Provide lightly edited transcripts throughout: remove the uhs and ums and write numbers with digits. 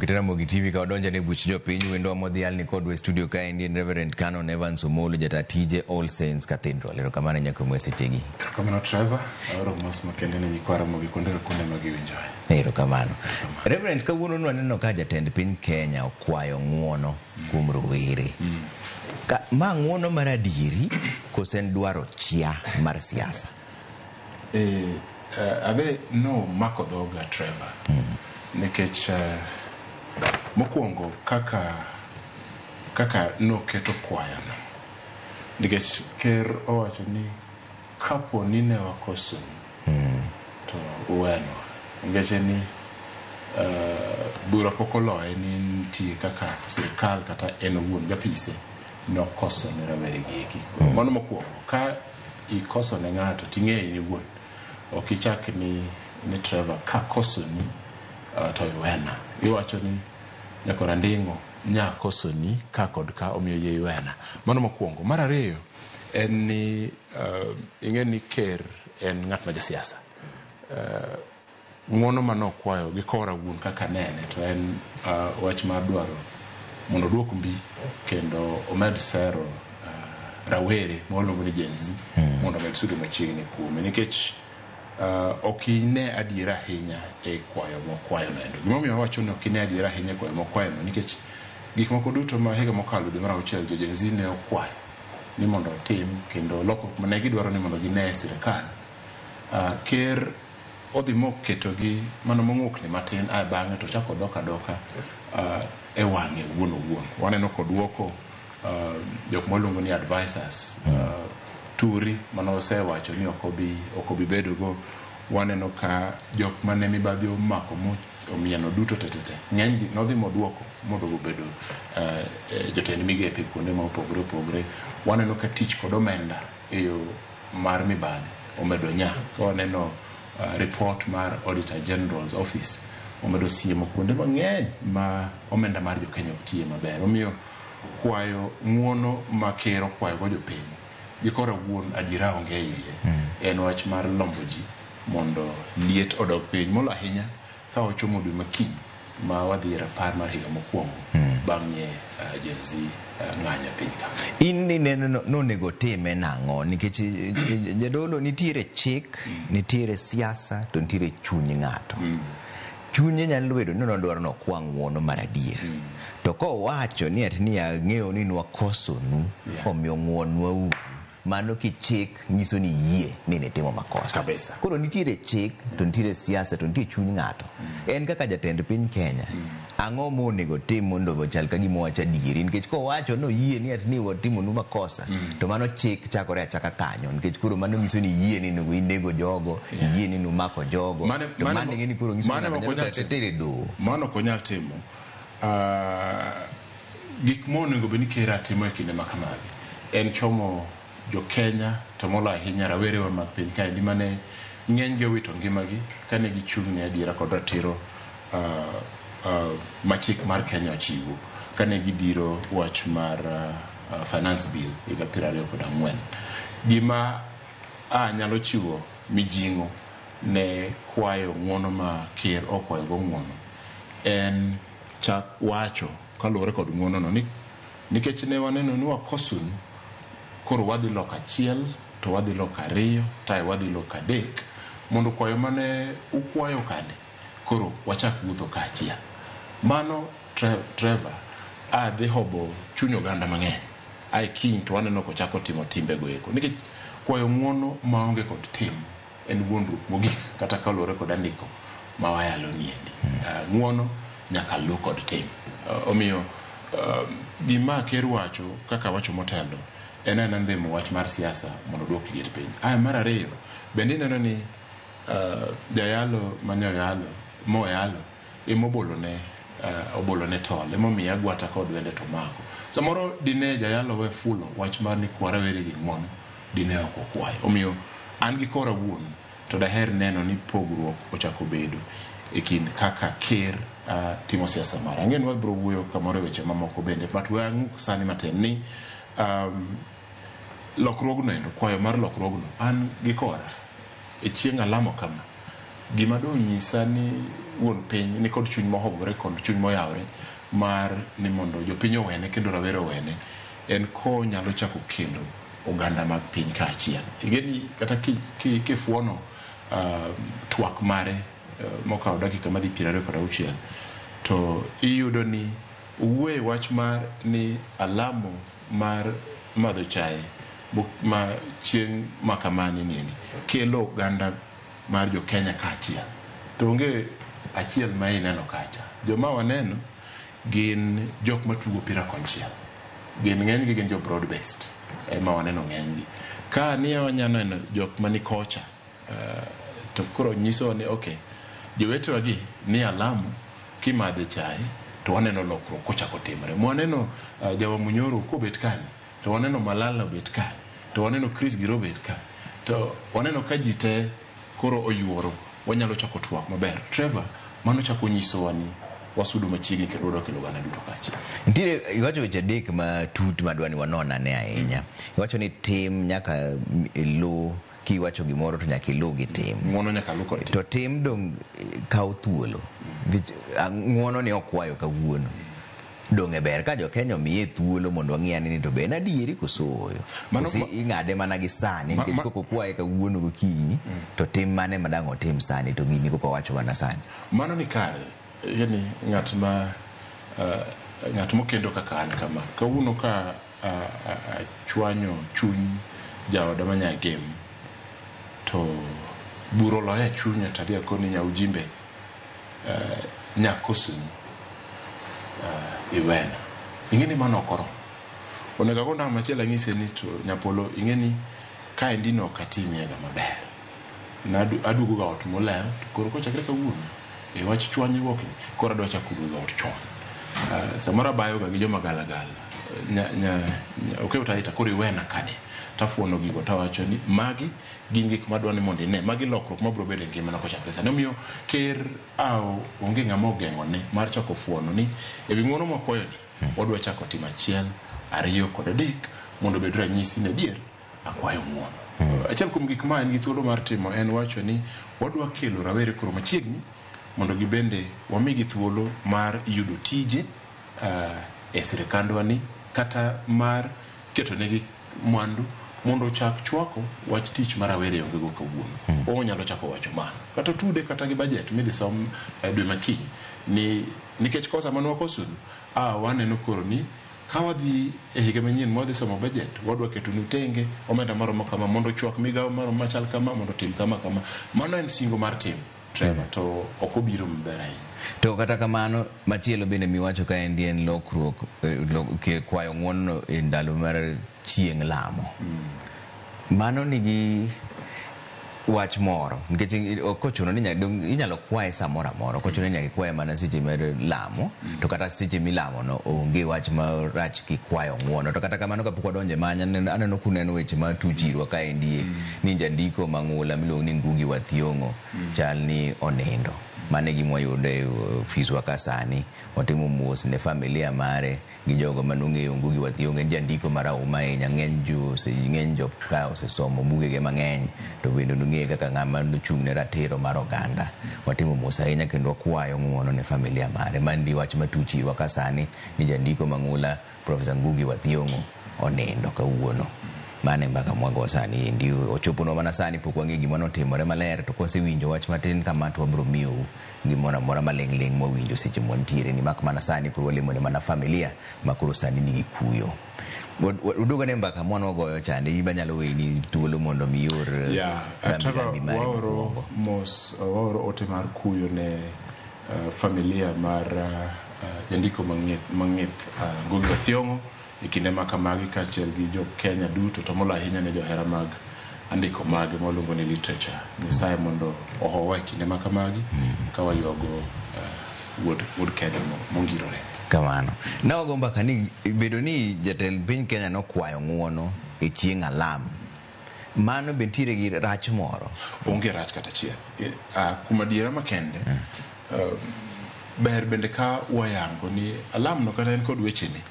Kite Ramogi TV ka wadonjo ne buch jopiny wendwa modhial ni kodwa e studio kaendi en Reverend Canon Evans Omolo jata tije All Saints Cathedral. Erokamano nyakwemo e sechegi. Erokamano Trevor, aoro mos makende ne nyikwa Ramogi kuonde ka kuonde ma giwinjoe. Erokamano. Reverend, kawuono nwaneno ka jatend piny Kenya okwayo ng'uono kuom rowere. Ka, ma ng'uono mar adieri kose en dwaro chia mar siasa? Abe no mako dhoga Trevor. Nikech mokwongo kaka noketo kwayono. Nikech ker owacho ni kapo ni ne wakosonu to uwenwa. Nikech ni bura pok oloye ni nitie kaka sirikal kata en owuon gapise nokoso ne rawere gi eki. Mano mokwongo, ka ikoso ne ng'ato ting'eyo in iwuon. Ok ichak ni Trevor kakosoni to iwena. Iwacho ni nyakora Nding'o nyakosoni ka kod ka omiyo yie iwena. Mano mokwongo. Mar ariyo en ni ing'e ni ker en ng'at ma jasiasa. Ng'uono manokwayo gi kora wuon kaka nene to en wach mar dwaro mondo oduok mbi kendo omed sero rawere ma waluongo ni Gen Z mondo omed sudo machiegni kuome nikech ok ine adiera ahinya e kwayo mokwayo no endo. Gimomiyo awacho ni ok ine adiera ahinya e kwayo mokwayo no nikech gik moko duto ma higa mokalo dwe mar auchiel jo Gen Z ne okwayo ni mondo otim kendo lokruok mane gidwaro ni mondo gine e sirikal. Ker odhi moketogi mana mong'ukni matin ae bang'e to ochako dok adoka e wang'e owuon owuon. Waneno koduoko jok mwaluongo ni advisors Turi mane osewacho ni ok obi bedo go. Waneno ka jok mane mibadhi omako omieno duto tetete ng'enygi nodhi moduoko moduogo bedo jotend migepe kuonde ma opogore opogore. Waneno ka tich kod omenda e yo mar mibadhi omedo nya. Ka waneno report mar Auditor General's Office omedo siemo kuonde mang'eny ma omenda mar jo Kenya ok tiye maber. Omiyo kwayo ng'uono ma ker okwayo go jopiny gi kora wuon adiera onge e iye. En wach mar lombo ji mondo liet odog piny. Molo ahinya ka wachomo dwe ma kiny ma wadhi e rapar mar higa mokwongo bang'e Gen Z ng'anyo e piny ka. In nineno nonego time nang'o? Nikech jadolo nitiere chik, nitiere siasa, to nitiere chuny ng'ato. Chunye nyalo bedo ni nodwaro nokwa ng'uono mar adier. To kowacho ni ati ni ang'eyo ni nwakosonu, omiyo ng'uonwa uru. Mano kichik nyiso ni yie ni nitimo makosa. Kabisa. Koro nitiere chik, to nitiere siasa, to nitie chuny ng'ato. En kaka jatend piny Kenya, ang'o monego tim mondo ochal ka gima owacho adieri? Nikech kowacho ni oyie ni ati ni watimonu makosa, to mano chik chakore achaka kanyo. Nikech koro mano nyiso ni iyie ni onego inego jogo, iyie ni numako jogo. To mano ing'e ni koro nyiso ni ng'ato nyalo kata tere e doho. Mano ok onyal timo. Gik monego bed ni ker timo e kinde ma kamagi en chomo jo Kenya to molo ahinya rawerewa mag piny kaendi mane ng'enygi owito ngimagi kane gichung' ne adiera kod ratiro ma chik mar Kenya ochiwo kane gidhiro wach mar finance bill higa 24. Gima nyalo chiwo mijing'o ne kwayo ng'uono ma ker okwayo go ng'uono en chak wacho kaluwore kod ng'uono no ni nikech ne waneno ni wakosonu koro wadhi loko achiel to wadhi loko ariyo tae wadhi loko adek mondo kwayo mane ukwayo kande koro wachak wuotho kaachiel. Mano Trevor dhi hobo chuny oganda mang'eny. Ae kiny to waneno kochako timo timbego eko. Nikech kwayo ng'uono maonge kod tim en wuondruok mogik kata kaluwore kod andiko ma wayalo niendi. Ng'uono nyaka luw kod tim. Omiyo gima ker wacho kaka wacho motelo en aena ndhimo wach mar siasa mondo oduok liet piny. Ae mar ariyo bende ineno ni jayalo mane oyalo moyalo emobolone obolone tol emomiyo agwata kod wende to mako. Samoro dine jayalo we fulo wach mar ni kwa rawere gi ng'uono dine ok okwayo. Omiyo an gi kora wuon to daher neno ni pogruok ochako bedo e kind kaka ker timo siasa mare. Ang'eyo ni wabiro wuoyo kamoro e weche mamoko bende, but we ang'uk sani matin ni lokruogno endo, kwayo mar lokruogno, an gi kora e chieng' alamo kama, Gima do nyisa ni wuon piny ni kod chuny mohogore kod chuny moyawre mar ni mondo jopiny owene kendo rawere owene en ko nyalo chako kelo oganda mag piny kaachiel. Ing'eni kata kifuono twak mare mokawo dakika madhi 26 to iyudo ni owuoye wach mar ni alamo mar madho chae ma chieng' makamani nini kelo oganda mar jo Kenya kaachiel. To onge achiel ma ineno kacha. Joma waneno gin jok matugo opira konchiel. Gin ng'enygi gin jo broad based ema waneno ng'enygi. Ka ni wanyalo neno jok mani kocha to koro nyisowa ni okay, jowetewa gi ni alamo kimadhe chae to waneno lokruok kochako timre. Mwaneno Jawa Munyoro kobet kani, to waneno Malala obet kani, to waneno Chris Giro obet ka, to waneno ka ji te koro oyuoro, wanyalo chako twak maber. Trevor, mano chako nyisowa ni wasudo machiegni kendo wadwa kelo oganda duto kaachiel. Nitiere iwacho weche adek matut madwa ni wanon ane ahinya. Iwacho ni tim nyaka ilu, kiwacho gimoro to nyaka ilu gi tim. Ng'uono nyaka lu kod tim. To tim dong kawo thuolo. Ng'uono ni okwayo kawuono. Dong' e ber ka jo Kenya omiye thuolo mondo wang'i ane ni to be en adieri koso ooyo. Koso ing'ade mana gi sani nikech koko kwaye kawuono gokinyi to tim mane ma dang' otim sani to gini koko wacho mana sani. Mano ni kare. Yani ng'at ma ng'at mokendo kaka an kama kawuono ka achwanyo chuny jaoda ma Nyagem to buro loya e chunya to adhi akoni nyaujimbe nyakosoni iwena. Ing'e ni mano ok oromo. Onego ago namba machielo anyise ni to Nyapolo ing'e ni kaendi no ok atimiega maber. Aduogo ga ot molewo to koro kochakre kawuono e wach chwanyruok ni koro adwa chako duogo ot chon. Samoro abayo ga gi joma galagala. Okew taita koro iwena kade. Tafuono gigo tawacho ni magi gin gik madwa ni mondo ine. Magi lokruok mabiro bedo e ngimana kochakre sani. Omiyo ker ao onge ng'ama ogeng'one mar chako fuono ni ewi ng'uono mwakwayo ni wadwa chako timo 1, 2 kod 3 mondo obed ranyisi ni adier akwayo ng'uono. Achiel kuom gik ma en gi thuolo mar timo en wacho ni wadwa kelo rawere koro machiegni mondo gibende wamigi thuolo mar yudo tije e sirikandwa ni kata mar ketonegi mwandu mondo ochak chwako wach tich mar rawere onge go kawuono. Onyalo chako wacho mano. Kata tude kata gi budget midhi som dwe makiny ni nikech kosa mane wakosonu waneno koro ni ka wadhi e higa manyien mwadhi somo budget wadwa ketonu tenge omenda maromo kama mondo ochwak migawo maromo machal kama mondo otim kama kama. Mano en singo mar tim Trevor to ok obiro maber ahinya. To kata kamano machielo bende miwacho ka en en lokruok kwayo ng'uono e ndalo mar chieng' lamo. Mano nigi wach moro nikech ok ochuno ni inyalo kwaye samoro amora, ok ochuno ni nyaka ikwaye mana seche mar lamo, to kata seche milamo no onge wach marach kikwayo ng'uono. To kata kamano kapok wadonjo e manya, aneno kuneno weche matuch irwa kaendi ni jandiko mang'ula miluongo ni Ngugi wa Thiong'o chal ni onindo. Mano e gima wayudo e ofiswa ka sani. Watimo mos ne familia mare gi jogo manong'eyo Ngugi wa Thiong'o. En jandiko marahuma ahinya, ng'eny jo ka osesomo bugege mang'eny to bende nong'eye kaka ng'ama nochung' ne ratiro mar oganda. Watimo mos ahinya kendo wakwayo ng'uono ne familia mare. Mano wach matuch irwa ka sani ni jandiko mang'ula Profesa Ngugi wa Thiong'o onindo kawuono. Mano e mbaka mwago sani endi ochoponwa mana sani pok wang'eyo gima notimore maler to kwasewinjo wach matin kama to wabiro miyou gimoro amora maling' ling' mwawinjo seche mwantiere ni mak mana sani koro walemone mana familia ma koro sani nigi kuyo. Waduogo ne mbaka mane wagoyo chande, in be anyalo weni thuolo mondo mi ior rambi mari waoro mos, waoro ote mar kuyo ne familia mar jandiko mang'ith Ngugi wa Thiong'o e kinde ma kamagi kaachiel gi jo Kenya duto to moloyo ahinya ne johera mag andiko mage mwaluongo ni literature. Nyasaye mondo ohowa e kinde ma kamagi ka waywago wuod Kenya mongirore. Kamano. Ne wago mbaka ni bedo ni jatend piny Kenya nokwayo ng'uono e chieng' alam. Mano be nitiere gi rach moro? Onge rach kata achiel. Kuom adiera makende, ber bende ka wayango ni alam no kata en kod wechene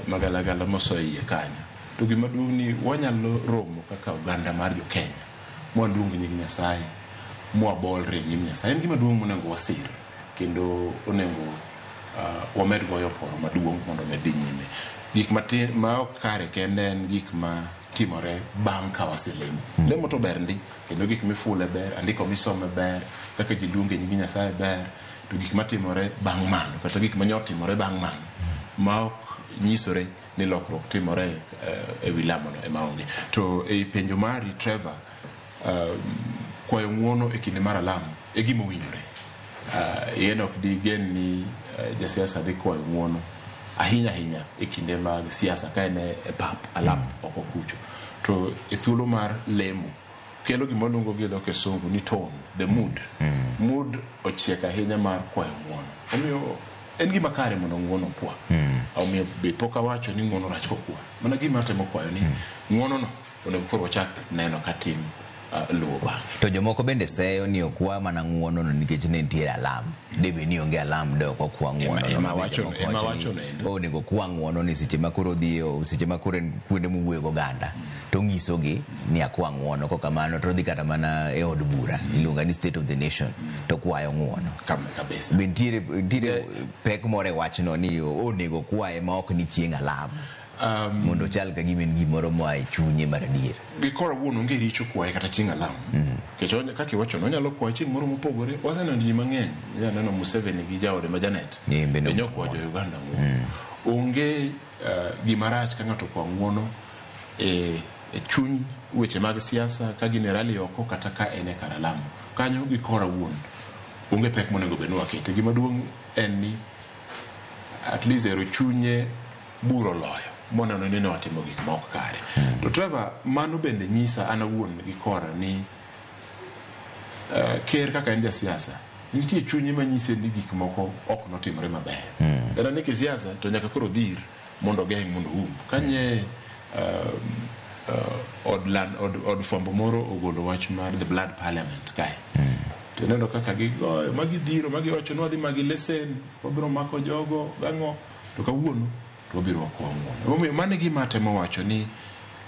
magalagala mosoyo iye kanyo. To gima duong' ni wanyalo romo kaka oganda mar jo Kenya mwaluong nying Nyasaye mwabolre e nyim Nyasaye. En gima duong' monego wasir kendo onego wamed goyo poro maduong' mondo omed dhi nyime. Gik matin ma ok kare kende en gik ma timore bang' ka waselemo. Lemo to ber ndi, kendo gik mifule ber, andiko misome ber, kaka ji luonge nying Nyasaye ber, to gik matimore bang' mano kata gik manyo timore bang' mano ma ok nyisore ni lokruok timore e wi lamono ema onge. To ei penjo mari Trevor, kwayo ng'uono e kinde mar alam e gima owinjore. Yen ok digen ni jasiasa dhi kwayo ng'uono ahinya ahinya e kinde mag siasa ka en e pap alap oko kucho. To e thuolo mar lemo kelo gima waluongo gi dho kisungu ni tone, the mood. Mood ochiek ahinya mar kwayo ng'uono. Omiyo en gima kare mondo ng'uono okwa. Omiyo be pok awacho ni ng'uono rach kokwa. Mana gima atemo kwayo ni ng'uono no onego koro wachak neno ka tim luwo bang'e. To jomoko bende seyo ni okwa mana ng'uono no nikech ne nitiere alam. Debe ni onge alam de ok okwa ng'uono no. Ema wacho no. Onego okwa ng'uono ni seche ma koro odhi seche ma koro en kuonde mowuoyo goganda to nyisogi ni akwa ng'uono kokamano to odhi kata mana e od bura iluongo ni state of the nation to kwayo ng'uono. Kabisa. Be nitiere pek moro e wachno ni onego okwaye ma ok ni chieng' alam. Mondo ochal ka gima en gimoro moa e chunye mar adier. Gi kora wuon onge richo kwaye kata chieng' alam. Nikech kaka iwacho no onyalo kwaye chieng' moro mopogore. Waseneno ji mang'eny. Inyalo neno Museveni gi jaode ma Janet. Be nyokwayo jo Uganda ng'uono. Onge gima rach ka ng'ato okwayo ng'uono e chuny weche mag siasa ka gin e rally oko kata ka en e kar alam. Kanyo gi kora wuon onge pek monego bed ni wakete. Gima duong' en ni at least ero chunye buro loyo moneno ni notimo gik ma ok kare. To Trevor, mano bende nyisa an awuon gi kora ni ker kaka en jasiasa nitie chunye manyise ni gik moko ok notimore maber. En ni kisiasa to nyaka koro dhir mondo ogeng' mondo oum. Kanye od fwambo moro ogolo wach mar the blood parliament kae. To ineno kaka gigoyo magidhiro magiwacho ni wadhi magi lesen wabiro mako jogo gang'o to kawuono to wabiro wakwa ng'uono. Omiyo mano e gima atemo wacho ni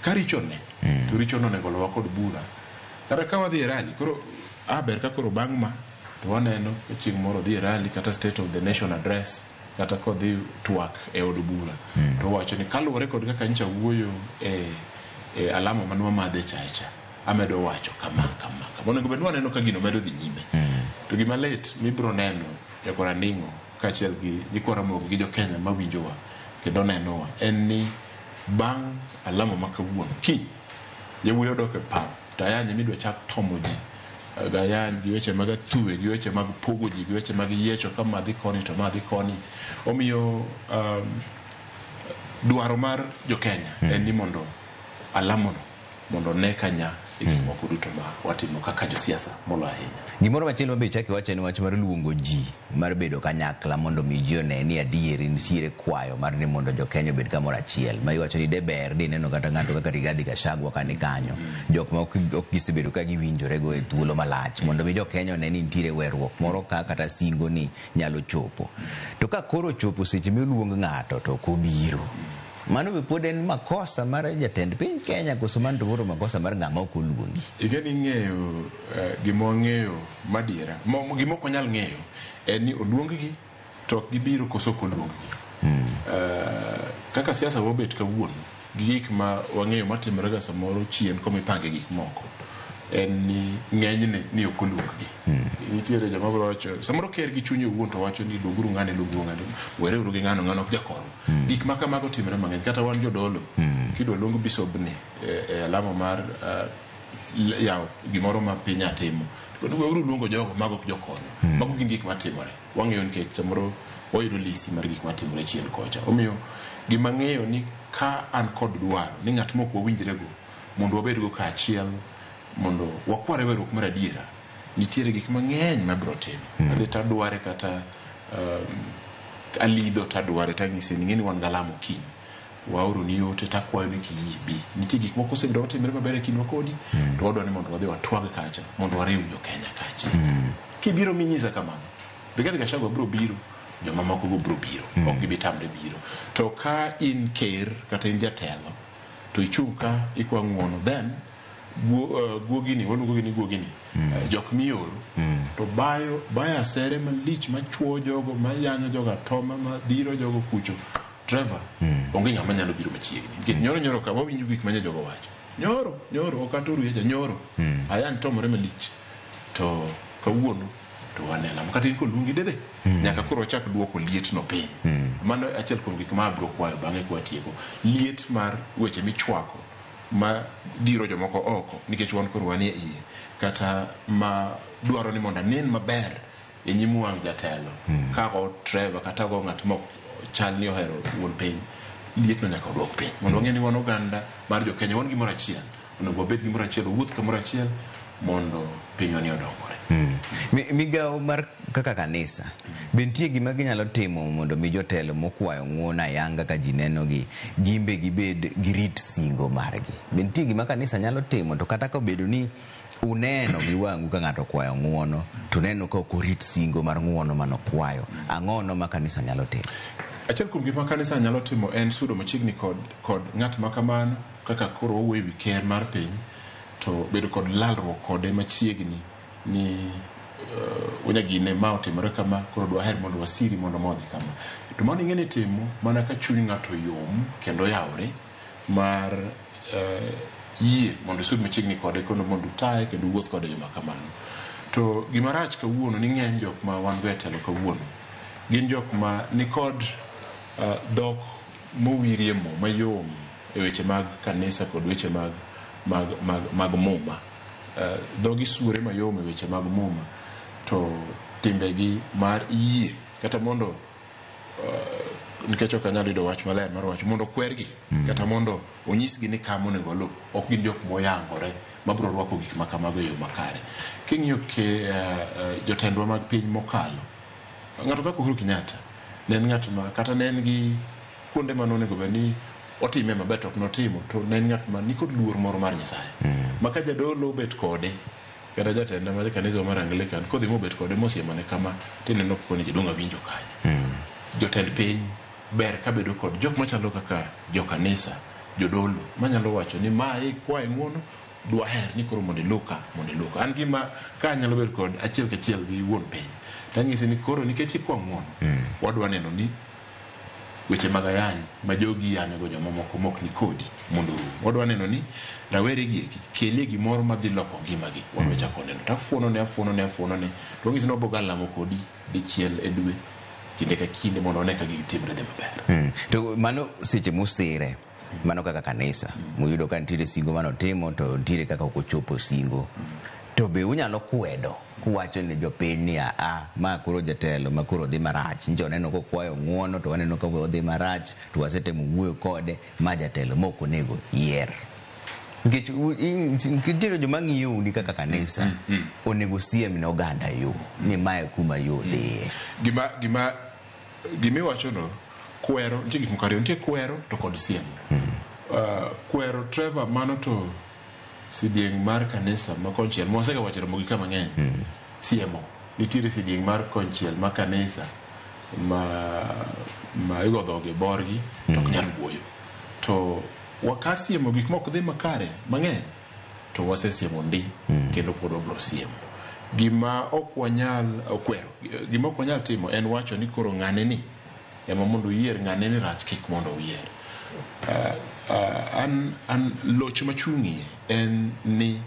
ka richo ne to richo no onego luwa kod bura. Kata ka wadhi e rally koro ber ka koro bang' ma to waneno ka chieng' moro odhi e rally kata state of the nation address kata kodhi twak e od bura to owacho ni kaluwore kod kaka nyocha wuoyo e alama mane wamadhe chae cha amedo wacho kama kama kama. Onego bed ni waneno ka gino medo dhi nyime. To gima lit mibiro neno Jakora Nding'o kaachiel gi nyikwa Ramogi gi jo Kenya mawinjowa kendo nenowa en ni bang' alama ma kawuono kiny yawuoyi odok e pap to ayany midwa chak tomo ji gayany gi weche mag athuwe gi weche mag pogo ji gi weche mag yiecho ka madhi koni to madhi koni. Omiyo dwaro mar jo Kenya en ni mondo alamono mondo ne ka nya e gik moko duto ma watimo kaka josiasa molo ahinya. Gimoro machielo mabe ichako iwacho en wach mar luongo ji mar bedo kanyakla mondo mi ji one ni adieri nitiere kwayo mar ni mondo jo Kenya obed kamoro achiel. Ma iwacho ni de ber di neno kata ng'ato kaka Rigathi Gachagua ka ni kanyo. Jok ma ok gisebedo ka giwinjore go e thuolo malach mondo mi jo Kenya one ni nitiere weruok moro ka kata singo ni nyalo chopo. To ka koro ochopo seche miluong ng'ato to ok obiro. Mano be pod en makosa mar jatend piny Kenya koso mano to koro makosa mar ng'ama ok oluongi? Ing'e ni ng'eyo gima wang'eyo madiera, gima ok wanyal ng'eyo en ni oluong-gi to ok gibiro koso ok oluong-gi. Kaka siasa wabet kawuono gi gik ma wang'eyo matimore ga samoro chien koma ipange gik moko en ni ng'enyne ni ok oluong-gi. Nitiere joma biro wacho samoro ker gi chunye owuon to wacho ni luonguru ng'ane luonguru ng'ane wereuru gi ng'ano ng'ano ok jakorwa. Gik ma kamago timore mang'eny kata wan jodolo kidwa luong bishopni e alama mar yawo gimoro ma piny atimo to weuru luongo jogo mago ok jokorwa. Mago gin gik matimore wang'eyo nikech samoro wayudo lisi mar gik matimore chien kocha. Omiyo gima ng'eyo ni ka an kod dwaro ni ng'at mok wawinjrego mondo wabedgo kaachiel mondo wakware weruok mar adiera nitiere gik mang'eny mabiro timo. Adhi tadware kata alidho tadware tanyise ni ng'eni wan galamo kiny waoro ni ote takwayo ni kiyie bi. Nitie gik moko osebedo matimore maber e kindwa kodi to wadwa ni mondo wadhi watwag kacha mondo wariw jo Kenya kaachiel. Kibiro minyisa kamano Rigathi Gachagua biro biro jomamoko go biro biro ok gibi tamre biro. To ka in ker kata in jatelo to ichung' ka ikwa ng'uono then Guogini waluongo gi ni guogini, jok mioro to bayo bayo asere malich machuo jogo, mayanyo jogo atoma, madhiro jogo kucho. Trevor, onge ng'ama nyalo biro machiegni nikech nyoro nyoro ka wawinjo gik manye jogo wacho nyoro nyoro, ok atoro yecha nyoro ayany tomore malich. To kawuono to waneno kata in koluongi dede nyaka koro wachak duoko liet no piny. Mano achiel kuom gik ma abiro kwayo bang'e kwatieko liet mar weche michwako ma diro jomoko oko nikech wan koro wanie iye, kata ma dwaro ni mondo anen maber e nyim wang' jatelo kago Trevor kata go ng'at mok chal ni ohero wuon piny. Liet no nyaka oduok piny mondo wang'e ni wan oganda mar jo Kenya, wan gimoro achiel, onego wabed gimoro achiel, wawuoth kamoro achiel mondo pinywa ni odongore. Migawo mar kaka kanisa be nitie gima ginyalo timo mondo mi jotelo mokwayo ng'uono ayanga ka ji nenogi gimbe gibed girit singo margi? Be nitie gima kanisa nyalo timo to kata kobedo ni uneno gi wang'u ka ng'ato okwayo ng'uono to uneno ka ok orit singo mar ng'uono manokwayo, ang'ono ma kanisa nyalo timo? Achiel kuom gik ma kanisa nyalo timo en sudo machiegni kod ng'at ma kamano, kaka koro wawuoyo ewi ker mar piny, to bedo kod lalruok kode machiegni ni wanyagine ma otimore kama, koro dwaher mondo wasiri mondo ma odhi kama. To mano ing'e ni timo mana ka chuny ng'ato yom kendo oyawre mar yie mondo isud machiegni kode kendo mondo utaye kendo uwuoth kode e yo ma kamano. To gima rach kawuono ni ng'eny jok ma wan go e telo kawuono gin jok ma nikod dhok mowirie mo mayom e weche mag kanisa kod weche mag muma. Dhogi suore mayom e weche mag muma, to timbegi mar yie kata mondo nikech ok anyal yudo wach maler mar wacho mondo kwergi kata mondo onyisgi ni kama onego oluw, ok gin jok moyangore mabiro rwako gik ma kamago e yo makare. King'iyo ke jotendwa mag piny mokalo, ng'ato kaka Uhuru Kenyatta ne en ng'at ma kata ne en gi kuonde mane onego bed ni otime maber to ok notimo, to ne en ng'at ma nikod luor moro mar Nyasaye ma ka jadolo obet kode kata jatenda mar kanisa mar Anglican kodhi mobet kode mosiemone kama, tineno koni jaduong' awinjo kanyo. Jotend piny ber kabedo kod jok machalo kaka jokanisa, jodolo manyalo wacho ni mae kwaye ng'uono, dwaher ni koro mondo iluw ka, mondo iluw ka. An gima ka anyalo bedo kod achiel kachiel gi wuon piny tanyise ni koro nikech ikwa ng'uono, wadwa neno ni weche mag ayany ma jogi yanyogo jomamoko mok ni kodi mondo orum. Wadwa neno ni rawere gi eki kelie gimoro madhi loko ngimagi. Wadwa chako neno to afuonone afuonone afuonone to wang'isi ni waboga lamo kodi dichiel e dwe kinde ka kinde mondo wane ka gigi timre dhi maber. To mano seche musire mano kaka kanisa muyudo ka nitiere singo manotimo to nitiere kaka ok ochopo singo, to be unyalo kwedo kuwacho ne jopiny ni aa ma koro jatelo ma koro dhi marach, nyicha waneno kokwayo ng'uono to waneno ka odhi marach, to wasetemo wuoyo kode ma jatelo ma ok onego yier, nikech nitiere joma ng'iyou ni kaka kanisa onego siem ne oganda yo ni mae kuma yo dhiye. Gima gimiwachono, kwero nitie gik moko ariyo, nitie kwero to kod siemo. Kwero Trevor, mano to sidieng' mar kanisa ma konchiel mwasega wacho Ramogi ka mang'eny. Siemo nitiere sidieng' mar konchiel ma kanisa ma igo dhoge borgi to ok nyal wuoyo, to wakasiemo gik mok dhi makare mang'eny to wasesiemo ndi kendo pod wabiro siemo. Gima ok wanyal kwero, gima ok wanyal timo en wacho ni koro ng'ane ni ema mondo uyier, ng'ane ni rach kik mondo uyier. An loch machung'ie en ni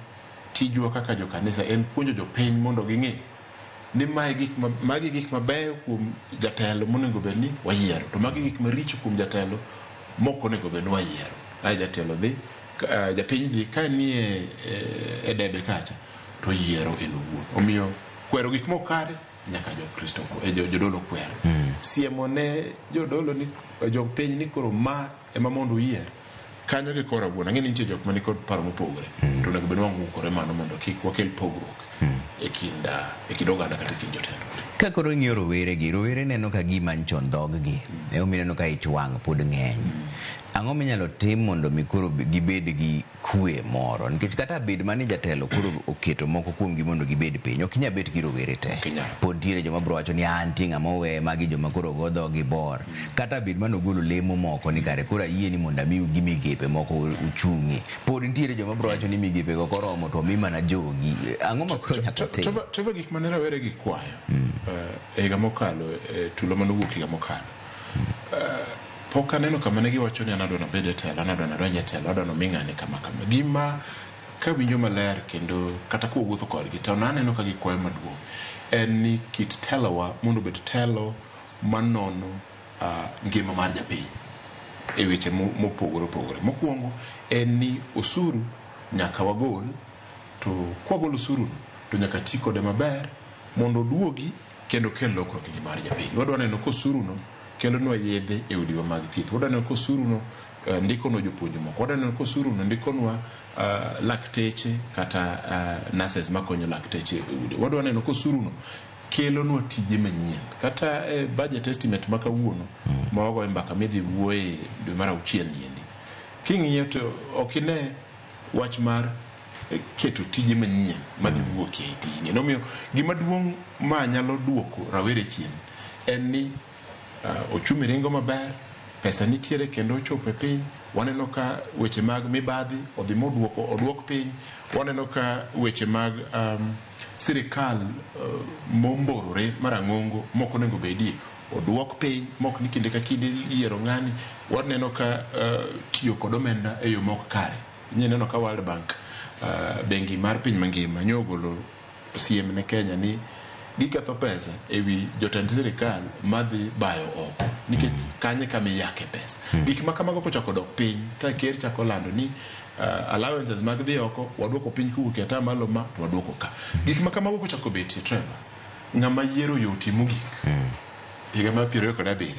tijwa kaka jokanisa en puonjo jopiny mondo ging'e ni mae gik ma, magi gik mabeyo kuom jatelo monego bed ni wayiero, to magi gik maricho kuom jatelo mok onego bed ni wayiero. Ae jatelo dhi, japiny dhi ka nie e debe kacha to yiero en owuon. Omiyo kwero gik mok kare nyaka jokristo jodolo kwer. Siemo ne jodolo ni jopiny ni koro ma ema mondo uyier kanyo gi kora wuon. Ang'e ni nitie jok mani kod paro mopogore, to onego bed ni wang'ukore mano mondo kik wakel pogruok e kind oganda kata e kind jotelo. Ka koro ing'iyo rowere gi, rowere neno ka gima ncho ndhog-gi. Emomiyo ineno ka ich wang' pod ng'eny. Ang'o minyalo tim mondo mi koro gibed gi kwe moro? Nikech kata bed mani jatelo koro oketo moko kuomgi mondo gibed piny, ok inyal bet gi rowere te. Ok inyal. Pod nitiere joma biro wacho ni ah, nitie ng'ama owe, magi joma koro go dhogi bor. Kata bed mane ogolo lemo moko ni kare koro ayie ni mondo amiu gi migepe moko uchung'e. Pod nitiere joma biro wacho ni migepe go koromo to omi mana jogi. Ang'o ma koro nyaka tim? Trevor, gik mane rawere gi kwayo e higa mokalo, e tulo mane owuok higa mokalo, pok aneno kama ne giwacho ni an adwa nabed e telo, an adwa nadonj e telo, adwa nomi ng'ane kama kama. Gima kawinjo maler kendo kata kawuotho kodgi to naneno ka gikwayo maduong' en ni kit telowa mondo obed telo manono ngima mar japiny e weche mopogore opogore. Mokwongo en ni osuru nyaka wagol, to kwagolo osuru no to nyaka ti kode maber mondo oduogi kendo kel lokruok e ngima mar japiny. Wadwa neno ka osuru no kelonwa yedhe e udiwa mag thieth. Wadwa neno ka osuru no ndikonwa jopuonj moko. Wadwa neno ka osuru no ndikonwa lakteche kata nurses makonyo lakteche e udi. Wadwa neno ka osuru no kelonwa tije manyien. Kata e budget estimate ma kawuono ma wagoyo mbaka midhi wuoye dwe mar auchiel niendi. King'iyo to ok ine wach mar keto tije manyien madhi wuokie e tijni. Nomiyo gima duong' ma nyalo duoko rawere chien en ni ochumi ringo maber, pesa nitiere kendo ochopo e piny. Waneno ka weche mag mibadhi odhi moduoko oduok piny. Waneno ka weche mag sirikal momborore marang'ongo mok onego bedie oduok piny, mok ni kinde ka kinde iyiero ng'ani. Waneno ka tiyo kod omenda e yo mok kare. Ineno ka World Bank, bengi mar piny mangima nyo ogolo siem ne Kenya ni giketho pesa ewi jotend sirikal madhi bayo oko nikech kanye kama iyake pesa. Gik ma kamago kochako dok piny ka ker chako lando ni allowances mag dhi oko waduoko piny kowuok e atamalo ma to waduoko ka. Gik ma kamago kochako betie, Trevor, ng'ama yiero yotie mogik higa mar 27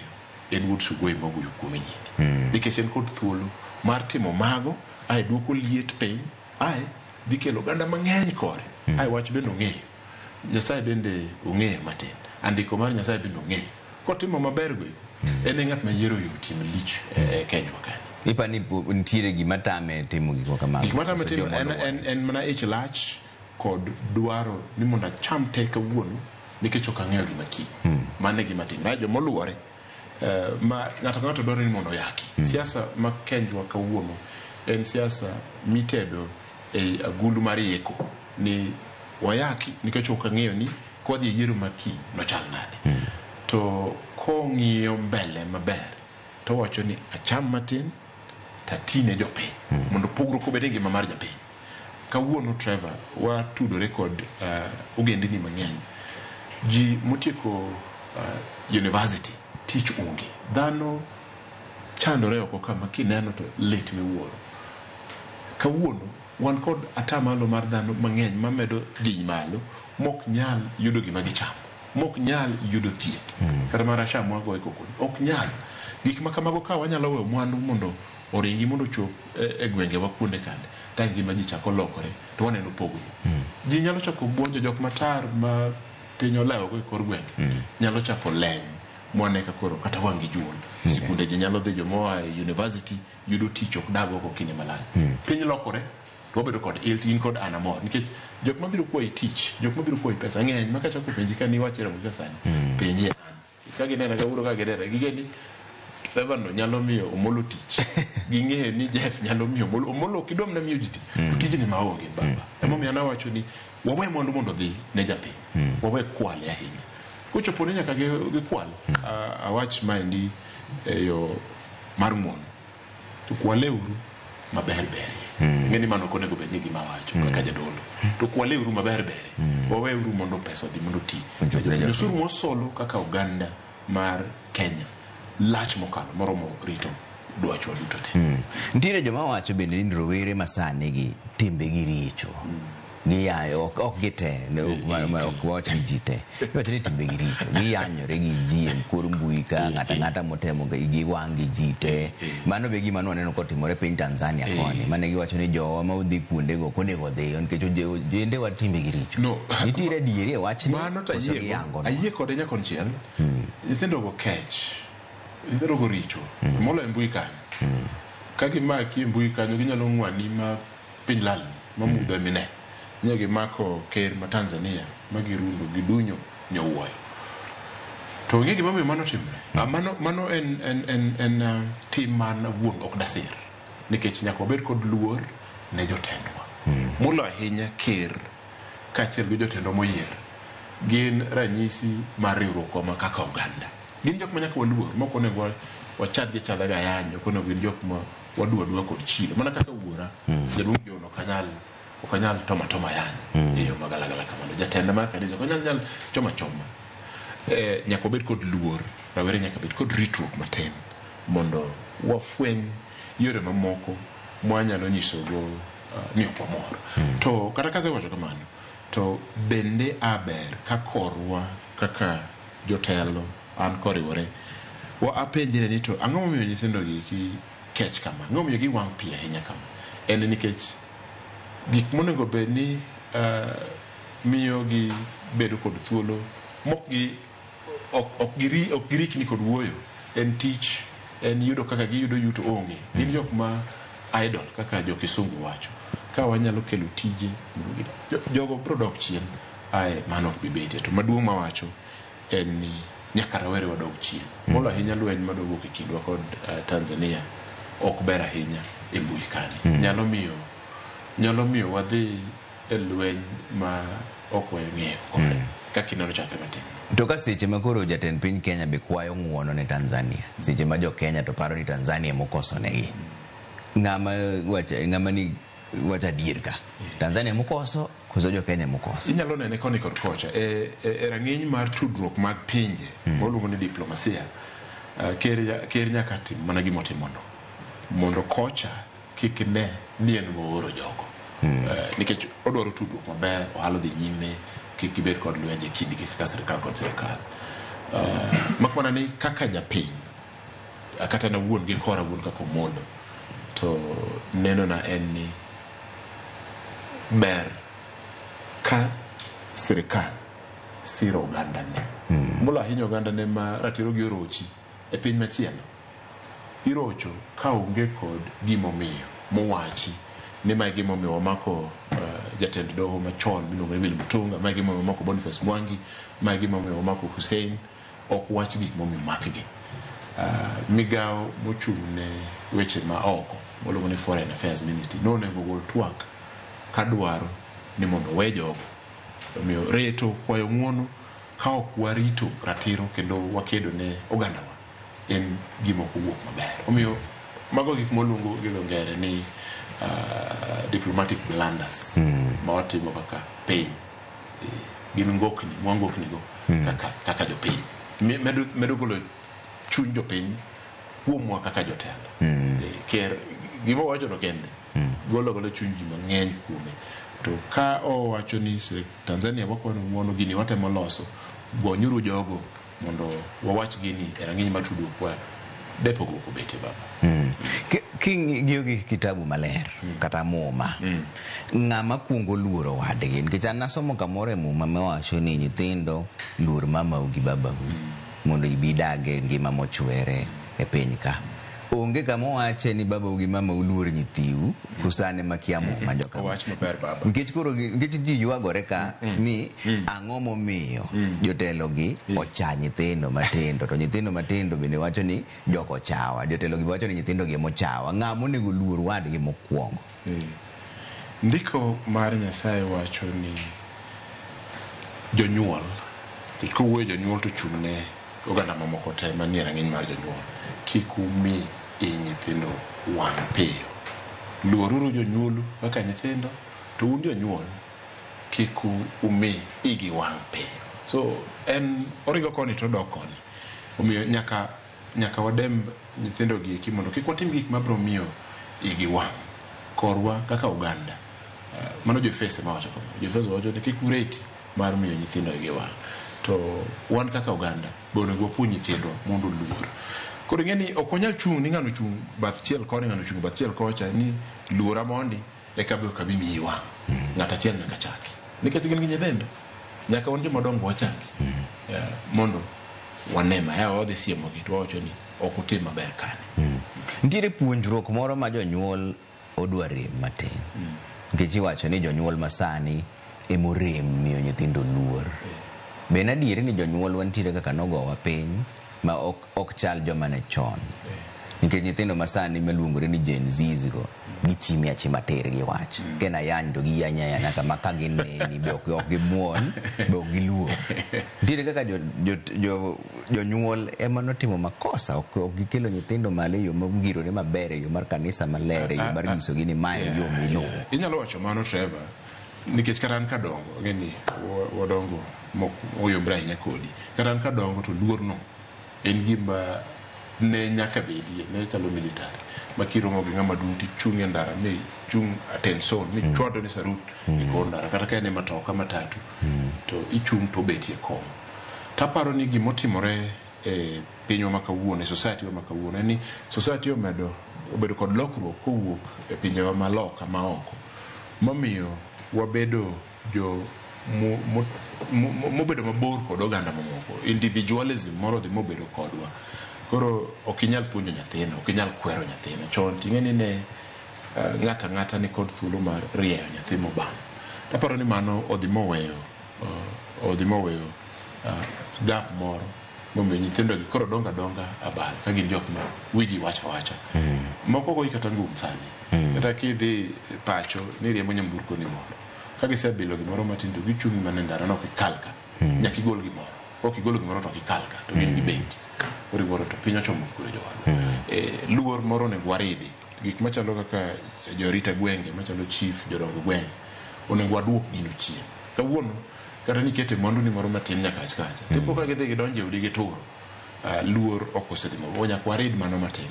en wuod Sugoi moguyo kuome nyindi. Nikech en kod thuolo mar timo mago, ae duoko liet piny, ae dhi kelo oganda mang'eny kore. Ae wach bende ong'eyo. Nyasaye bende ong'eyo matin. Andiko mar Nyasaye bende ong'eyo. Kotimo maber go, en e ng'at ma yiero yotie malich e Kenya ka. Ipa ni nitiere gima tame timo gik ma kamago. Gik matame timo en mana ich lach kod dwaro ni mondo acham te kawuono nikech ok ang'eyo gima kiny. Mano e gima timre. Joma oluore ma ng'ato ka ng'ato dwaro ni mondo oyaki. Siasa ma Kenjwa kawuono en siasa mitedo e agulu mar yeko ni wayaki nikech ok ang'eyo ni kwadhi e yiero ma kiny nochal nade. To kong'iyo mbele maber to owacho ni acham matin to atine jopiny mondo pogruok obed e ngima mar japiny. Kawuono Trevor watudore kod ogendini mang'eny. Ji motieko university tich onge. Dhano chandore oko kama kineno to lit miwuoro. Kawuono wan kod atamalo mar dhano mang'eny mamedo dhi malo mok nyal yudo gima gichamo, mok nyal yudo thieth. Kata mana SHA mwagoye koko ni, ok nyal. Gik ma kamago ka wanyalo weyo mwandu mondo oringi mondo ochop e gwengewa kuonde kande, ta ngima ji chako lokore to waneno pogruok. Ji nyalo chako buonjo jok matar ma piny olewogo e kor gwenge, nyalo chako leny mwane ka koro kata wang' gi juol. Sikunde ji nyalo dhi, jomoa e university yudo tich ok dag oko kinde malach. Piny lokore to wabedo kod il in kod an amor nikech jok mabiro kwayi tich, jok mabiro kwayi pesa ng'eny ma kachako penji ka niwach Ramogi ka sani, penji an. Ka ginena kawuono ka ginena ging'e ni Trevor no nyalo miyo Omolo tich. Ging'eyo ni Jeff nyalo miyo Omolo. Omolo ok idwa mana miyo ji tich. To tijni maonge baba. Emomiyo an awacho ni wawe mwandu mondo odhi ne japiny. Wawe kwale ahinya. Kochopo ni nyaka gikwal, awach maendi e yo mar ng'uono. To kwaleuru maber berie. Ing'e ni mano ok onego bed ni gima awacho kaka jadolo. To kwaleuru maber berie. Waweuru mondo pesa odhi mondo oti. Ochop ne japiny. Osuru mwasolo kaka oganda mar Kenya lach mokalo moromo rito dwachwa duto te. Nitiere joma wacho bende ni rowere masani gi timbegi richo. Giyayo ok gite, ok wach ni ji te. Iwacho ni timbegi richo. Giyanyore gi ji e kor mbui ka ng'ato ang'ata motemo giwang' gi ji te. Mano be gima nwaneno kotimore piny Tanzania koni. Mane giwacho ni jowa ma odhi kuondego ok onego odhi nikech ojendewa timbegi richo. No. Nitiere adieri e wachni Mano to koso ayiego. giyangonwa? Ayie kode nyakonchiel. Nyithindo go kech. Nyithindo go richo. Moloyo e mbui kanyo. Ka gimaki e mbui kanyo ginyalo ng'wani ma piny lalni, ma mudho emine. Ne gimako ker ma Tanzania ma girundo gidunyo nyowuoyo. To ong'e gimomiyo mano timre. Mano en tim man awuon ok dasir. Nikech nyaka wabed kod luor ne jotendwa. Moloyo ahinya ker kaachiel gi jotendwa moyier. Gin ranyisi mar riwruokwa ma kaka oganda. Gin jok ma nyaka waluor, ma ok onego wachadgi achadha gi ayany, ok onego gin jok ma waduwa aduwa kod chilo. Mana kaka wuora, jaduong' John ok anyal toma toma ayany e yo magalagala kamano. Jatenda mar kanisa ok anyal nyal choma choma. Nyaka wabed kod luor, rawere nyaka bed kod ritruok matin mondo wafweny yore mamoko mwanyalo nyisogo ni ok wamor. To kata kasewacho kamano, to bende aber ka korwa kaka jotelo an koriwore wa apenjre ni to ang'o momiyo nyithindo gi ki kech kama, ang'o momiyo giwang' piyo ahinya kama? En nikech gik monego bed ni miyo gi bedo kod thuolo mok gi ok girikni kod wuoyo, en tich, en yudo kaka giyudo yuto onge. Gin jok ma idle kaka jo kisungu wacho. Ka wanyalo kelo tije mondo jogo biro dok chien, ae mano ok bi betie. To maduong' mawacho en ni nyaka rawere wadog chien. Molo ahinya lweny madwa wuok e kindwa kod Tanzania ok ber ahinya e mbui kani. Nyalo miyo wadhi e lweny ma ok wang'eyo kode. Kaka ineno chakre matin. To ka seche ma koro jatend piny Kenya be kwayo ng'uono ne Tanzania, seche ma jo Kenya to paro ni Tanzania mokoso negi. Ng'ama ni wacho adier ka. Tanzania mokoso koso jo Kenya mokoso? Inyalo nene koni kod kocha. E rang'iny mar tudruok mag pinje, maluongo ni diplomasia, ker nyaka tim mana gima otimono. Mondo kocha kik ne ni en mooro jogo. Nikech odwaro tudruok maber, ohala odhi nyime, kik gibed kod lwenje e kindgi kaka sirikal kod sirikal. Mak mana ni kaka japiny, kata an awuon gi kora awuon kaka Omolo, to nenona en ni ber ka sirikal siro ogandane. Molo ahinya ogandane ma ratiro gi orochi e piny machielo. Irocho ka onge kod gimomiyo mowachi ni mae gimomiyo wamako jatend doho machon miluongo ni Willy Mutunga, mae gimomiyo wamako Boniface Mwangi, mae gimomiyo wamako Hussein, ok wach gik momiyo makgi. Migawo mochung' ne weche ma oko miluongo ni Foreign Affairs Ministry nonego ogol twak kadwaro ni mondo owe jogo. Omiyo reto kwayo ng'uono ka ok warito ratiro kendo wakedo ne ogandawa en gima ok owuok maber. Omiyo mago gik moluongo gi dho ngere ni diplomatic blunders ma watimo kaka piny. Gin ngokni, mwangokni go kaka jopiny. Medo golo chuny jopiny kuomwa kaka jotelo. Ker gima owacho no kende golo chuny ji mang'eny kuome. To ka owacho ni Tanzania wakwano ng'uono gini watemo loso, gonyuru jogo mondo wawach gini e rang'iny mar tudruok wa de pogruok obete baba. King'iyo gi kitabu maler kata muma, ng'ama kuongo luoro wadgi, nikech an nasomo kamoro e muma mawacho ni nyithindo luor mamau gi babau mondo ibi idag e ngima mochwere e piny ka. Onge kama owache ni babau gi mamau luor nyithiu, kusane makia muma joka. Owach maber baba. Nikech koro nikech ji ywagore ka ni ang'o momiyo jotelo gi ocha nyithindo matindo, to nyithindo matindo bende wacho ni jok ochawa, jotelo gi wacho ni nyithindo gi emochawa. Ng'ama onego luor wadgi mokwongo? Ndiko mar Nyasaye wacho ni jonyuol, nikech kowuoyo jonyuol to chung' ne oganda mamoko te manie rang'iny mar jonyuol, kik umi i nyithindo wang' piyo. Luoruru jonyuolu kaka nyithindo, to un jonyuol kik umi igi wang' piyo. So en oringo koni to odok koni. Omiyo nyaka wademb nyithindo gi eki mondo kik watim gik mabiro miyo igi wang'. Korwa kaka oganda Mano jo-Efeso ema wacho kamano. Jo-Efeso wacho ni kik ureti mar miyo nyithindo igi wang'. To wan kaka oganda be onego wapuonj nyithindwa mondo oluor. Koro ing'e ni ok wanyal chung' ni ng'ano ochung' bath chiel koni ng'ano ochung' bath chiel kocha ni luora mondi eka be ok abi miyi wang'. Ng'at achiel nyaka chaki. Nikech gin gi nyithindo. Nyaka wan joma dongo wachaki. Mondo wane ma yawa wadhi siemogi to wawacho ni ok utim maber kani. Nitiere puonjruok moro ma jonyuol odwa rem matin. Nikech iwacho ni jonyuol masani emorem miyo nyithindo luor. Be en adieri ni jonyuol wantiere kaka nogowa piny ma ok chal joma ne chon. Nikech nyithindo masani maluongore ni Gen Zs go gichimi achima tir gi wach. Ka en ayany to giyany ayanya kama ka gineni be ok gimuon be ok giluor. Nitiere kaka jonyuol ema notimo makosa ok gikelo nyithindo malo e yo mongirore maber, e yo mar kanisa maler, e yo mar nyisogi ni mae e yo miluwo. Inyalo wacho mano Trevor, nikech kata an kadongo, ang'e ni wadongo moyombre ahinya kodi. Kata an kadongo to luorno en gima ne nyaka bedie, ne chalo military. Ma kiromo gi ng'ama duong' tichung' e ndara mi chung' attention, mi chwado ni sarut e kor ndara. Kata ka en e matoka matatu, to ichung' to obetie kom. Taparo ni gimotimore e pinywa ma kawuono, e society wa ma kawuono, en ni society obedo kod lokruok kowuok e pinjewa ma loka ma oko. Momiyo wabedo jo mobedo mabor kod oganda mamoko. Individualism moro odhi mobedo kodwa. Koro ok inyal puonjo nyathino, ok inyal kwero nyathino. Chon ting'e ni ne ng'ato ang'ata ni kod thuolo mar rieyo nyathi mobam. Taparo ni mano odhi moweyo gap moro momiyo nyithindo gi koro dongo adonga abal ka gin jok ma wigi wacho awacha. Moko goyi kata ngum sani. Kata kidhi pacho ni riembo nyamburko ni mondo. Ka gisebilo gimoro matin to gichung' mana e ndara no ok ikal ka. Nyaka igol gimoro. Ok igolo gimoro to ok ikal ka. To gin gibet. Koro iwuoro to piny ochomo kure jowadwa. Luor moro onego waridi. Gik machalo kaka jorita gwenge, machalo chief, jodong gwenge, onego waduok gino chien. Kawuono, kata nikete mwandu ni moro matin nyaka ach kacha. Tipo ka gidhi gidonjo e udi gituro, luor ok osedhi mabor. Nyaka warid mano matin,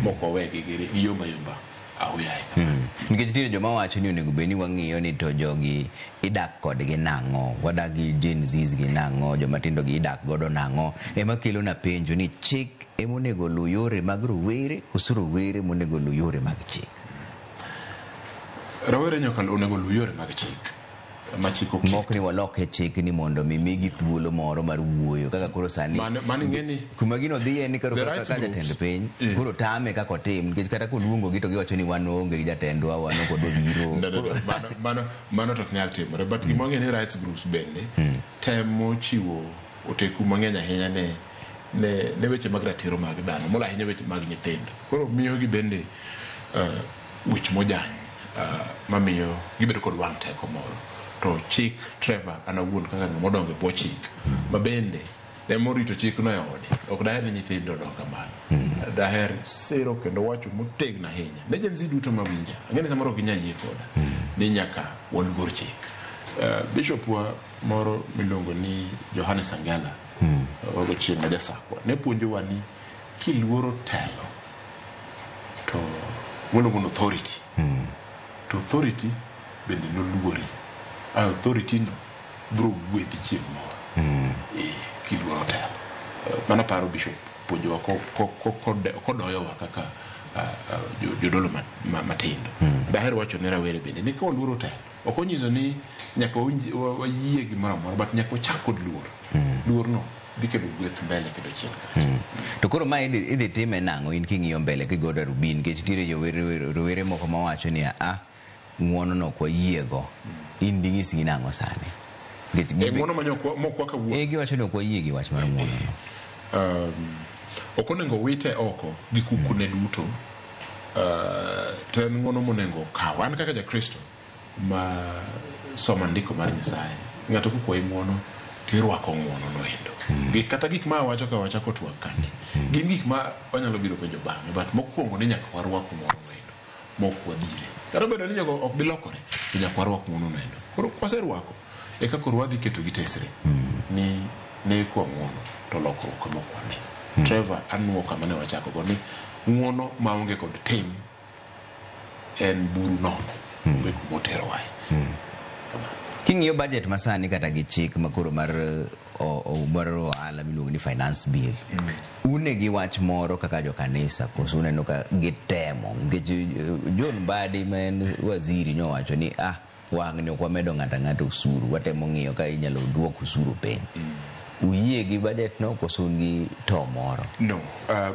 mok wawegi giyomba yomba ahoyaye kamano. Nikech nitiere joma wacho ni onego bed ni wang'iyo ni to jogi idak kodgi nang'o, wadak gi Gen Zs gi nang'o, joma tindo gi idak godo nang'o. Ema kelo na penjo ni chik ema onego oluw yore mag rowere koso rowere monego oluw yore mag chik? Rowere nyaka onego oluw yore mag chik. Ma chik oketo. Mok ni walok e chik ni mondo mi migi thuolo moro mar wuoyo kaka koro sani. Mano ing'e ni kuma gino dhiye ni koro the kaka right jatend groups. piny, koro tame kaka otim nikech kata koluongogi to giwacho ni wan waonge gi jatendwa, wan ok wadwa biro. No, no, no. Mano to ok nyal timore. But gima wang'eyo ni rights groups bende temo chiwo oteku mang'eny ahinya ne weche mag ratiro mag dhano, moloyo ahinya weche mag nyithindo. Koro miyogi bende wich mojany, mamiyo gibedo kod wang' teko moro. To chik Trevor an awuon kaka ng'ama odongo e bwo chik, ma bende ne morito chikno e ode, ok daher ni nyithindo odong kamano. Daher siro kendo wacho motegno ahinya ne Gen Z duto mawinja. Ang'e ni samoro ok ginyal yie koda, ni nyaka waluor chik. Bishop wa moro miluongo ni Johannes Angela, wago chieng' ma Jasakwa, ne puonjowa ni kiluoro telo to waluongo ni authority. To authority bende noluori. Authority no biro gwedhi chieng' moro. Kiluoro telo. Mano paro bishop puonjowa kodoyowa kaka jodolo matindo. Daher wacho ne rawere bende ni ka waluoro telo, ok onyiso ni nyaka wayie gimoro amora, but nyaka wachak kod luor. Luor no dhi kelo gweth mbele kendo chien kacha. To koro ma idhi time nang'o in king'iyo mbele kigodo darubin, nikech nitiere rowere moko mawacho ni a ng'uono no ok wayiego. In ding'isgi nang'o sani? Nikech Ng'uono ma mokwa kawuono. Giwacho ni ok wayie gi wach mar ng'uono no. Ok onego wite oko gi kukune duto. To en ng'uono monego okaw. An kaka Jakristo ma somo ndiko mar Nyasaye, ng'ato kokwayi ng'uono to irwako ng'uono no endo. Gi kata gik ma awacho ka wachako twak kani, gin gik ma wanyalo biro penjo bang'e, but mokwongo ni nyaka warwak ng'uono no endo, mok wadhire. Kata obedo ni jogo ok bi lokore, to nyaka warwak ng'uono no endo. Koro kwaserwako, eka koro wadhi keto gi tesre ni ne kwa ng'uono to lokruok ema ok wane. Trevor, anuo kama ne wachako go ni ng'uono maonge kod tim en buru nono. Onge kuma oterowae. King'iyo budget masani kata gi chik makoro mar mar ohala miluongo ni finance bill, une gi wach moro kaka jokanisa koso uneno ka gitemo? Nikech John Mbadi ma en waziri nyowacho ni wang'ni ok wamedo ng'ato ang'ata osuru, watemo ng'iyo ka inyalo duok osuru piny. Uyie gi budget no koso un gi to moro? No,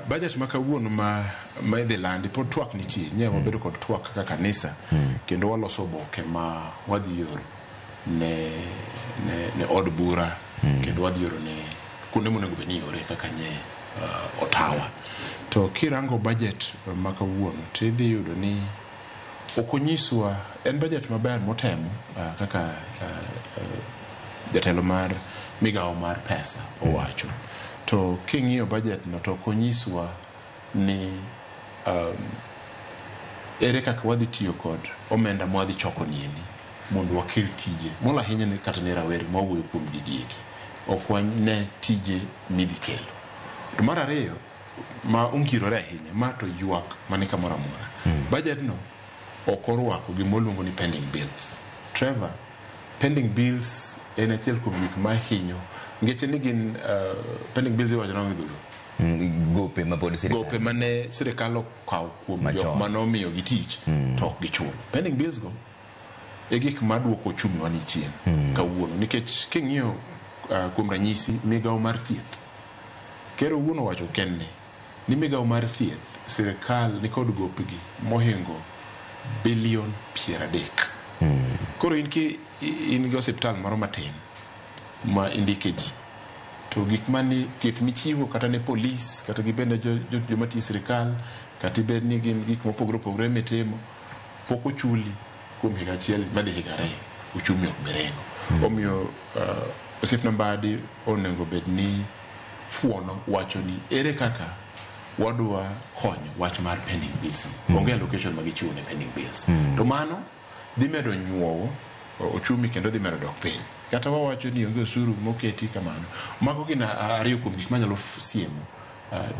budget ma kawuono ma idhi landi pod twak nitie. Nye wabedo kod twak kaka kanisa kendo waloso oboke ma wadhi oro ne od bura kendo wadhi oro ne kuonde monego bed ni iore kaka nye Ottawa. To kirango budget ma kawuono tidhi yudo ni ok onyiswa en budget maber motemo kaka jatelo mar migawo mar pesa owacho. To king'iyo budget no to ok onyiswa ni ere kaka wadhi tiyo kod omenda mwadhi choko niendi mondo wakel tije molo ahinya ne kata ne rawere mwawuoyo kuom gigi eki. Ok wane tije midhi kelo. To mar ariyo ma ongirore ahinya ma to ywak mani kamoro amora. Budget no ok orwako gima waluongo ni pending bills. Trevor, pending bills en achiel kuom gik ma hinyo ngeche ni gin pending bills iwacho nang'o gi dholuo? Gope ma pod sirikal. Gope mane sirikal okawo kuom jok mane omiyogi tich to ok gichulo. Pending bills go e gik maduoko ochumi wa ni chien kawuono nikech king'iyo kuom ranyisi migawo mar thieth, ker owuon owacho kende ni migawo mar thieth sirikal nikod gopgi mohingo bilion 30. Koro in ki in gi osiptal moro matin ma indike ji to gik mani thieth michiwo kata ne polis kata gibed joma tiyo e sirikal kata ibed ni gin gik mopogore opogore mitimo pok ochuli kuom higa achiel madhi higa ariyo, uchumi ok bi ringo. Omiyo osiepna Mbadi onego bed ni fuono wacho ni ere kaka wadwa konyo wach mar pending bills. Onge allocation ma gichiwo ne pending bills. To mano dhi medo nyuowo ochumi kendo dhi medo dok piny. Kata wawacho ni onge osuru moketi kamano. Mago gin ariyo kuom gik manyalo siemo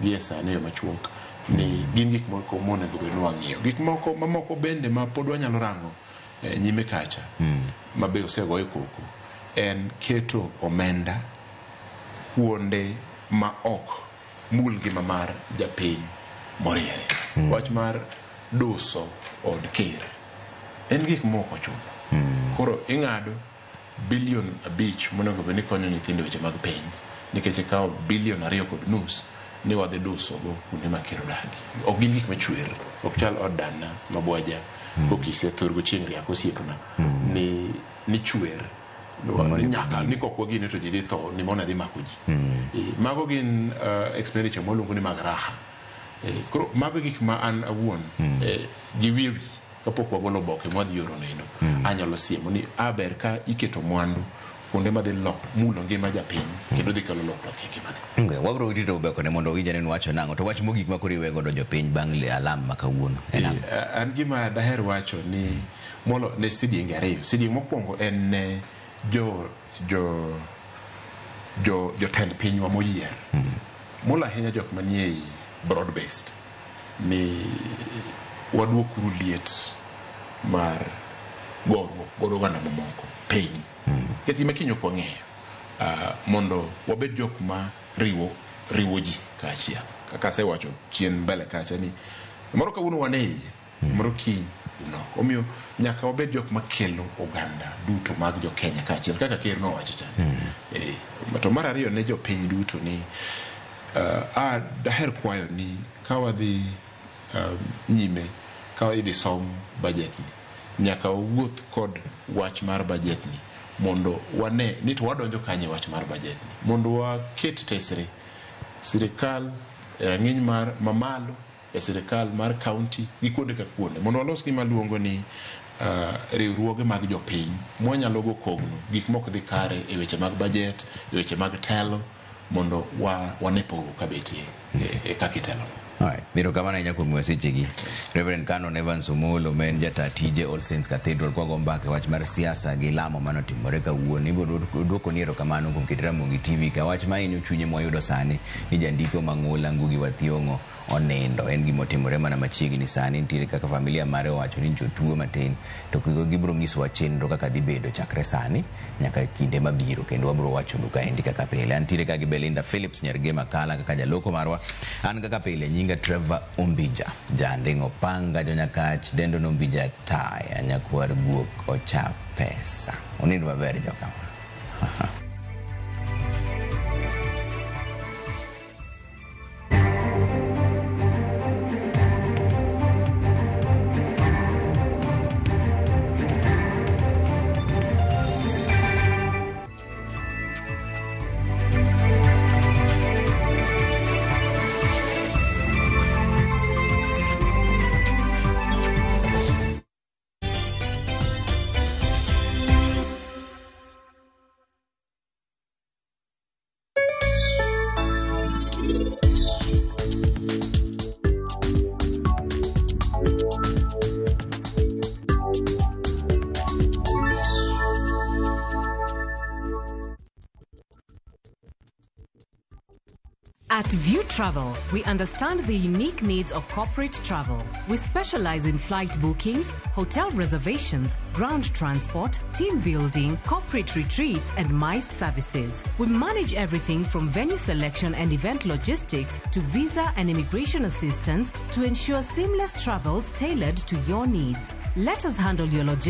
gie sani e yo machuok ni gin gik moko monego bed ni wang'iyo. Gik moko mamoko bende ma pod wanyalo rango nyime kacha ma be osegoye koko en keto omenda kuonde ma ok mul ngima mar japiny moriere. Wach mar duso od ker en gik mok ochuno. Koro ing'ado bilion 5 monego bed ni konyo nyithindo e weche mag penj nikech ikawo bilion 2.5 ni wadhi duso go kuonde ma ker odagi. Ok gin gik machwer, ok chal od dana ma Bwaja kokise thurgo chieng' riak osiepna ni chwer ni nyaka ni kok wagine to ji dhi tho ni mona dhi mako ji. Mago gin expenditure mwaluongo ni mag raha. Koro mago gik ma an awuon gi wiye wich kapok wagolo oboke mwadhi oro neno anyalo siemo ni ber ka iketo mwandu kuonde madhi mulo ngima japiny kendo dhi kelo lokruok e ngimane. Okay, wabiro rito obokene mondo winj ane ni wacho nang'o. To wach mogik ma koro iwe godo jopiny bang' alam ma kawuono en ang'o? An gima daher wacho ni molo ne sidienge ariyo. Sidieng' mokwongo en ne jo jo jo jotend pinywa moyier. Molo ahinya jok manie ei broad based ni waduokuru liet mar goruok godo oganda mamoko piny. Nikech gima kiny ok wang'eyo mondo wabed jok ma riwo ji kaachiel. Kaka asewacho chien mbele kacha ni moro kawuono wan e iye, moro kiny un oko. Omiyo nyaka wabed jok makelo oganda duto mag jo Kenya kaachiel kaka ker nowacho chande. To mar ariyo ne jopiny duto ni daher kwayo ni ka wadhi nyime ka idhi som budget ni nyaka wawuoth kod wach mar budget ni mondo wane ni to wadonjo kanye e wach mar budget ni mondo waket tesre sirikal e rang'iny mar mamalo e sirikal mar county gi kuonde ka kuonde mondo walos gima luongo ni riwruoge mag jopiny mwanyalo go kogno gik mok dhi kare e weche mag budget, e weche mag telo mondo wane pogruok kabetie e kaka itelo. Alright, erokamano ahinya kuom sechegi. Reverend Canon Evans Omolo ma en jata tije All Saints Cathedral kwago mbaka e wach mar siasa gi lamo manotimore kawuono. Ibiro duokoni erokamano kuom keto Ramogi TV ka wach ma hinyo chunye mwayudo sani ni jandiko mang'ula Ngugi wa Thiong'o onindo. En gima otimore mana machiegni sani, nitiere kaka familia mare owacho ni jotuo matin, to gibiro nyisowa chenro kaka dhi bedo chakre sani nyaka kinde mabiro, kendo wabiro wachonu kaendi kaka pile. Antiere ka gi Belinda Phillips Nyargema Kala kaka jaloko marwa. An kaka pile nyinga Trevor Ombija, janding'o panga jonyakach dendo nombija taya nyakwar guok ocha pesa. Unind maber jokama. At View Travel, we understand the unique needs of corporate travel. We specialize in flight bookings, hotel reservations, ground transport, team building, corporate retreats, and MICE services. We manage everything from venue selection and event logistics to visa and immigration assistance to ensure seamless travels tailored to your needs. Let us handle your logistics.